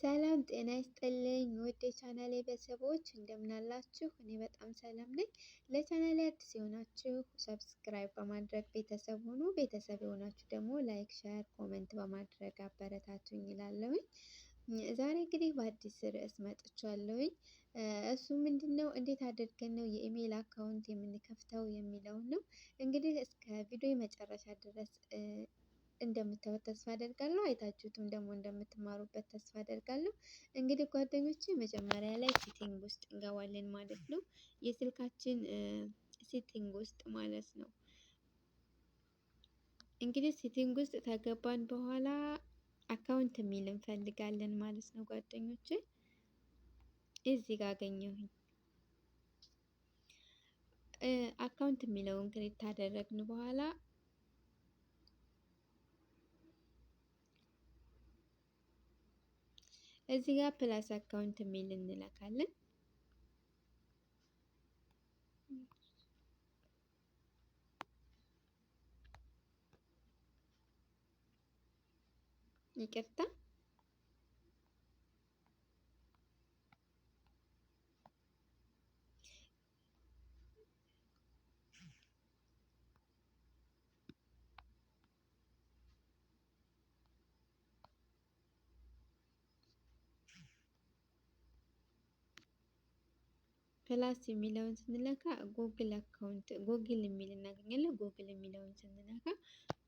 ሰላም ጤና ይስጥልኝ ውድ የቻናሌ ቤተሰቦች እንደምን አላችሁ? እኔ በጣም ሰላም ነኝ። ለቻናሌ አዲስ የሆናችሁ subscribe በማድረግ ቤተሰብ ሁኑ። ቤተሰብ የሆናችሁ ደግሞ like፣ share፣ comment በማድረግ አበረታቱኝ እላለሁኝ። ዛሬ እንግዲህ በአዲስ ርዕስ መጥቻለሁኝ። እሱ ምንድነው? እንዴት አድርገን ነው የ email account የምንከፍተው የሚለውን ነው። እንግዲህ እስከ ቪዲዮ መጨረሻ ድረስ እንደምታዩት ተስፋ አደርጋለሁ። አይታችሁትም ደግሞ እንደምትማሩበት ተስፋ አደርጋለሁ። እንግዲህ ጓደኞቼ መጀመሪያ ላይ setting ውስጥ እንገባለን ማለት ነው። የስልካችን setting ውስጥ ማለት ነው። እንግዲህ setting ውስጥ ከገባን በኋላ account የሚል እንፈልጋለን ማለት ነው ጓደኞቼ። እዚህ ጋር አገኘሁኝ። Account የሚለውን click ካደረግን በኋላ እዚህ ጋር plus account የሚል እንነካለን። ይቅርታ፣ plus የሚለውን ስንነካ Google account Google የሚል እናገኛለን። ጉግል የሚለውን ስንነካ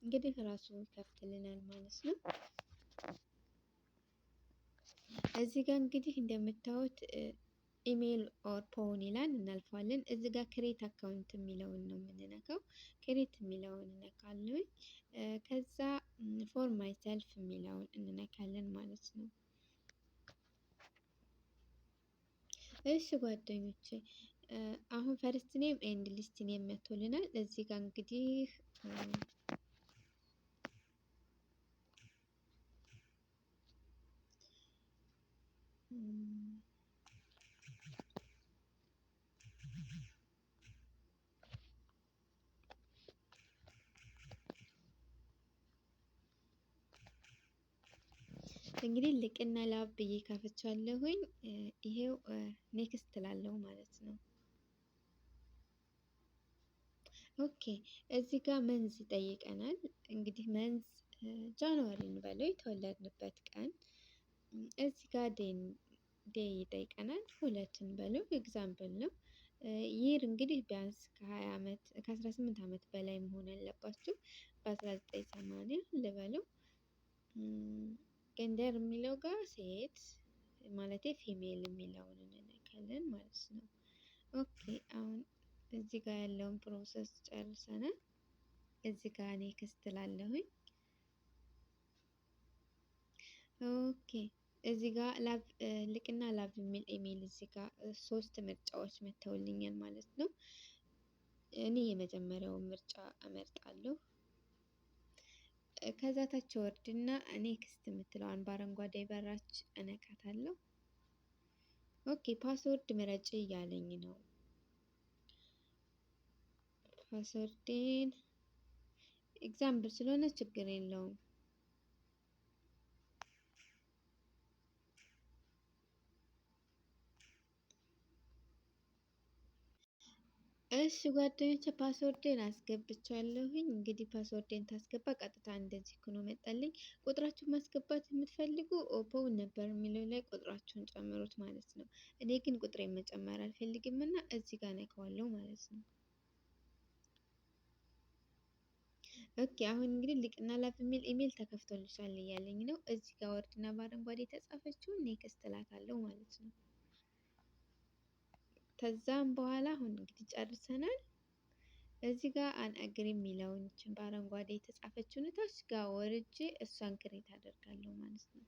እንግዲህ ራሱ ይከፍትልናል ማለት ነው። እዚህ ጋር እንግዲህ እንደምታዩት email or phone ይላል፣ እናልፈዋለን። እዚህ ጋር create account የሚለውን ነው የምንነካው። Create የሚለውን እንነካለን። ከዛ for myself የሚለውን እንነካለን ማለት ነው። እሺ ጓደኞቼ፣ አሁን first name and last name መጥቶልናል። እዚህ ጋር እንግዲህ ልቅና ላብ ብዬ ከፍቻለሁኝ። ይሄው next እላለሁ ማለት ነው። Okay፣ እዚህ ጋር month ይጠይቀናል። እንግዲህ month January እንበለው፣ የተወለድንበት ቀን። እዚህ ጋር day ይጠይቀናል። 2 እንበለው፣ example ነው። Year እንግዲህ ቢያንስ ከ20 ዓመት፣ ከ18 ዓመት በላይ መሆን አለባችሁ። በ1980 ልበለው። Gender የሚለው ጋር ሴት ማለት female የሚለውን እንነካለን ማለት ነው። Okay፣ አሁን እዚህ ጋር ያለውን process ጨርሰናል። እዚህ ጋር next እላለሁኝ። Okay፣ እዚህ ጋር ላቭ ልቅና ላቭ የሚል ኢሜል እዚህ ጋር ሶስት ምርጫዎች መተውልኛል ማለት ነው። እኔ የመጀመሪያውን ምርጫ እመርጣለሁ። ከዛ ታች ወርድና next የምትለዋን በአረንጓዴ በራች እነካታለሁ። Okay፣ password ምረጭ እያለኝ ነው። Password ኤን example ስለሆነ ችግር የለውም። እሺ ጓደኞቼ፣ password ኤን አስገብቻለሁኝ። እንግዲህ password ኤን ታስገባ ቀጥታ እንደዚህ ሆኖ መጣልኝ። ቁጥራችሁን ማስገባት የምትፈልጉ phone number የሚለው ላይ ቁጥራችሁን ጨምሩት ማለት ነው። እኔ ግን ቁጥሬን መጨመር አልፈልግም እና እዚህ ጋር ነካዋለሁ ማለት ነው። Okay፣ አሁን እንግዲህ ልቅና ላቭ የሚል ኢሜል ተከፍቶልሻል እያለኝ ነው። እዚህ ጋር ወርድና በአረንጓዴ የተጻፈችውን next እላታለሁ ማለት ነው። ከዛም በኋላ አሁን እንግዲህ ጨርሰናል። እዚህ ጋር I agree የሚለውን ይችን በአረንጓዴ የተጻፈችውን ታች ጋር ወርጄ እሷን create አደርጋለሁ ማለት ነው።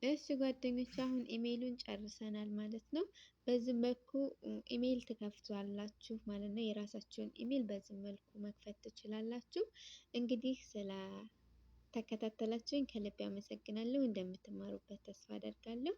እሺ ጓደኞች፣ አሁን ኢሜይሉን ጨርሰናል ማለት ነው። በዚህ መልኩ ኢሜይል ትከፍቷላችሁ ማለት ነው። የራሳችሁን ኢሜይል በዚህ መልኩ መክፈት ትችላላችሁ። እንግዲህ ስለ ተከታተላችሁኝ ከልብ አመሰግናለሁ። እንደምትማሩበት ተስፋ አደርጋለሁ።